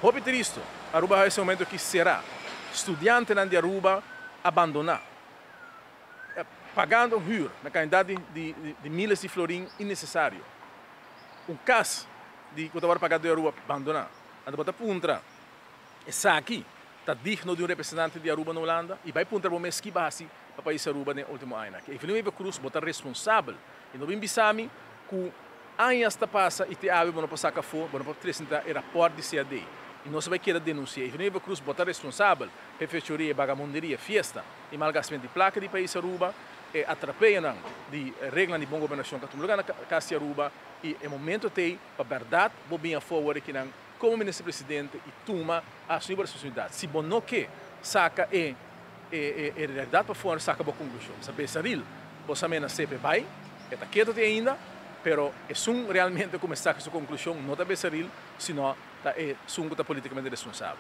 Hopi tristo, Aruba e momento aki sera. Studiantenan di Aruba abandona. Pagando huur na cantidad di miles di florin innecesario. Un cas di cu tabata paga di Aruba abandona. Anto bo ta puntra, esaki ta digno di un representante di Aruba na Hulanda y bay puntra bo mes kico b'a haci pa pais Aruba den ultimo aña. Evelyn Wever-Croes bo ta responsabel. Y no bin bisami cu aña ta pasa y te awe bo no por saca afo, bo no por presenta e rapport di CAD. Y nos ta bay keda denuncia. Evelyn Wever-Croes bo ta responsabel pa fechoria, vagabunderia, fiesta y malgastamento di placa di pais Aruba, e atropelo di regla di bon gobernacion cu ta na Cas di Aruba y e momento t'ey pa berdad bo bin forward aki nan como minister presidente y tuma e su responsabilidad. Si bo no kier saca e realidad pafo, saca bo conclusion. Sabe, Besaril, bo na CP bay, ta keto ainda, pero esun realmente cuminsa saca su conclusion, no ta Besaril, sino ta esun cu ta politicamente responsabel.